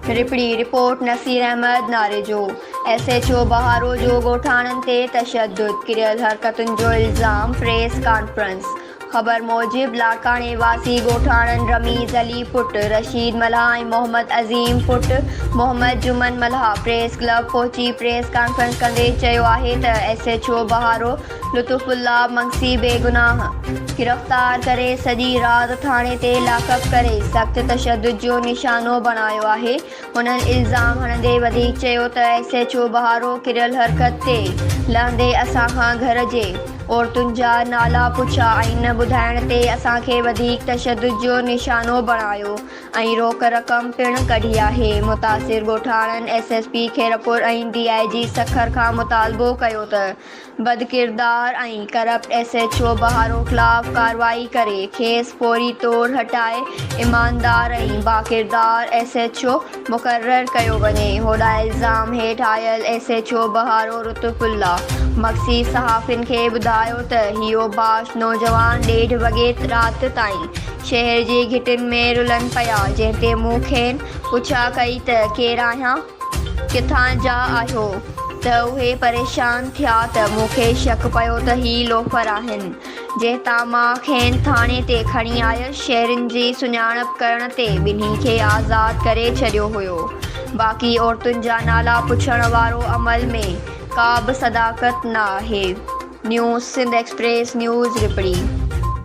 Rohri, report, Naseer Ahmed Narejo, S H O Baharo جو ڳوٺاڻن تي تشدد، ڪريل حرڪتن جو الزام، پريس ڪانفرنس، خبر موجب لاڙڪاڻي واسي ڳوٺاڻن رميز علي پٽ رشيد ملاح ۽ محمد عظيم پٽ محمد جمن ملاح پريس ڪلب پهچي پريس ڪانفرنس ڪندي چيو آهي ته S H O Baharo Lutfullah Magsi بيگناهه گرفتار ڪري سڄي رات ٿاڻي تي لاڪ اپ ڪري سخت تشدد جو نشانو بڻايو آهي. هنن الزام هڻندي وڌيڪ چيو ته ايس ايڇ او بهارو ڪريل حرڪت تي لهندي اسان کان گهر جي عورتن جا نالا پڇيا ۽ نه ٻڌائڻ تي اسان کي وڌيڪ تشدد جو نشانو بڻايو ۽ روڪ رقم پڻ ڪڍي آهي. متاثر ڳوٺاڻن S S P Khairpur ۽ D I G Sukkur کان مطالبو ڪيو ته بدڪردار ۽ corrupt S H O Baharo خلاف ڪارروائي ڪري کيس فوري طور هٽائي ايماندار ۽ باڪردار ايس ايڇ او مقرر ڪيو وڃي. هوڏانهن الزام هيٺ آيل S H O Baharo Lutfullah Magsi صحافين کي ٻڌايو ته هي اوباش نوجوان ڏيڍ وڳي رات تائين شهر جي گهٽين ۾ رلن پيا جنهن تي مون کين پڇا ڪئي ته ڪير آهيان؟ ڪٿان جا آهيو؟ ته اهي پريشان ٿيا ته مون کي شڪ پيو ته هي لوفر آهن، جنهن تان مان کين ٿاڻي تي کڻي آيس، شهرين جي سڃاڻپ ڪرڻ تي ٻنهي کي آزاد ڪري ڇڏيو هيو، باقي عورتن جا نالا پڇڻ وارو عمل ۾ ڪا به صداقت نه آهي. News Sindh express news Rohri.